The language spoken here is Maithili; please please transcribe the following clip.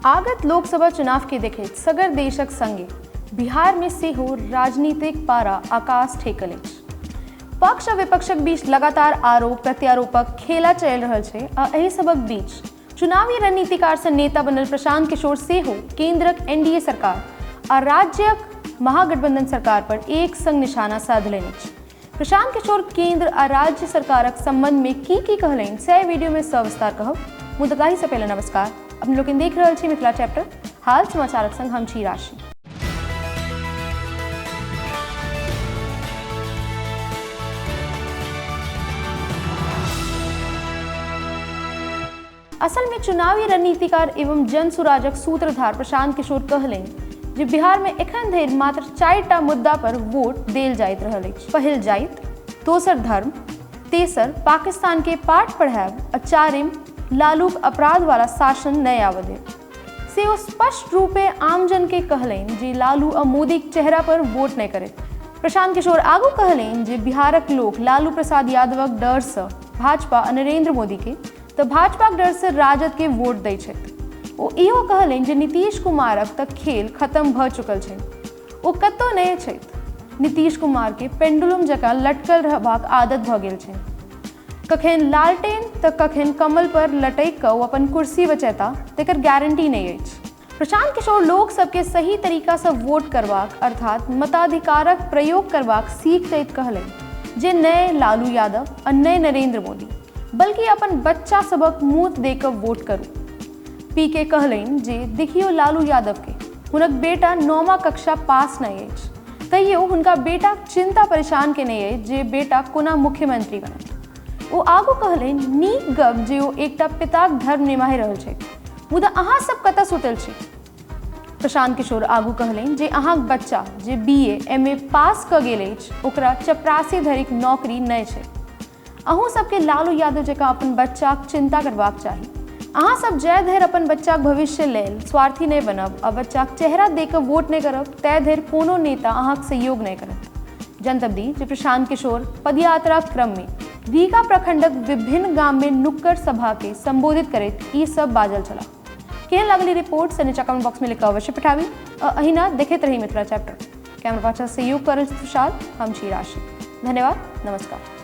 आगत लोकसभा चुनाव के देखैत सगर देशक संगे बिहार मे सेहो राजनीतिक पारा आकाश ठेकल अछि। पक्ष आ विपक्षक बीच लगातार आरोप प्रत्यारोपक खेला चलि रहल छै आ एहि सभक बीच चुनावी रणनीतिकार सँ नेता बनल प्रशांत किशोर सेहो केंद्रक एनडीए सरकार आ राज्यक महागठबंधन सरकार पर एक संग निशाना साधलनि अछि। प्रशांत किशोर केंद्र आ राज्य सरकारक संबंध में की की कहलनि से वीडियो में सविस्तार कहब, मुदा ताहि से पहले नमस्कार। अपने लोकनि देख रहल छी मिथिला चैप्टर हाल समाचारक संग हम छी राशि। असल में चुनावी रणनीतिकार एवं जन सुराजक सूत्रधार प्रशांत किशोर कहलनि जे बिहार में एखन धरि मात्र 4टा मुद्दा पर वोट देल जाइत रहल अछि। पहिल जाइत, दोसर धर्म, तेसर पाकिस्तान के पाठ पढ़ायब आ चारिम लालूक अपराध वाला शासन नहि आबऽ देब। से ओ स्पष्ट रूपे आमजन के कहलनि जे लालू आ मोदीक चेहरा पर वोट नहि करैत। प्रशांत किशोर आगू कहलनि जे बिहारक लोक लालू प्रसाद यादवक डर सँ भाजपा आ नरेंद्र मोदी के तऽ भाजपाक डर सँ राजद के वोट दै छथि। ओ इहो कहलनि जे नीतीश कुमारक तऽ खेल खत्म भऽ चुकल छनि। ओ कतौ नहि छथि। नीतीश कुमार के पेंडुलम जकाँ लटकल रहबाक आदत भऽ गेल छनि। कखन लालटेन तऽ कखन कमल पर लटकि कऽ ओ अपन कुर्सी बचेता तेकर गारंटी नहि अछि। प्रशांत किशोर लोक सबके सही तरीका सँ वोट करबाक अर्थात मताधिकारक प्रयोग करबाक सीख दैत कहलनि जे नहि लालू यादव आ नहि नरेंद्र मोदी बल्कि अपन बच्चा सभक मुँह देख कऽ वोट करू। पी के कहलनि जे देखियौ लालू यादव के, हुनक बेटा 9वां कक्षा पास नहि अछि, तैयो हुनका बेटाक चिंता परेशान केने अछि जे बेटा कोना मुख्यमंत्री बनत। ओ आगू कहलनि नीक गप जे ओ एकटा पिताक धर्म निमाहि रहल छथि, मुदा अहाँ सब कतऽ सुतल छी? प्रशांत किशोर आगू कहलनि जे अहाँक बच्चा जे बी ए, एम ए पास कऽ गेल अछि ओकरा चपरासी धरिक नौकरी नहि छै। अहूँ सबके लालू यादव जकाँ अपन बच्चाक चिंता करबाक चाही। अहाँ सब जै धरि अपन बच्चाक भविष्य लेल स्वार्थी नहि बनब आ बच्चाक चेहरा देख कऽ वोट नहि करब तै धरि कोनो नेता अहाँक सहयोग नहि करत। जनतब दी जे प्रशांत किशोर पदयात्राक क्रम मे रीगा प्रखंडक विभिन्न गाम मे नुक्कड़ सभा के संबोधित करैत ई सब बाजल छलाह। केहन लागल ई रिपोर्ट से नीचा कमेंट बॉक्स में लिख कऽ अवश्य पठाबी आ अहिना देखैत रही मिथिला चैप्टर। कैमरा पाछा सहयोग करल तुषार, हम छी राशि। धन्यवाद, नमस्कार।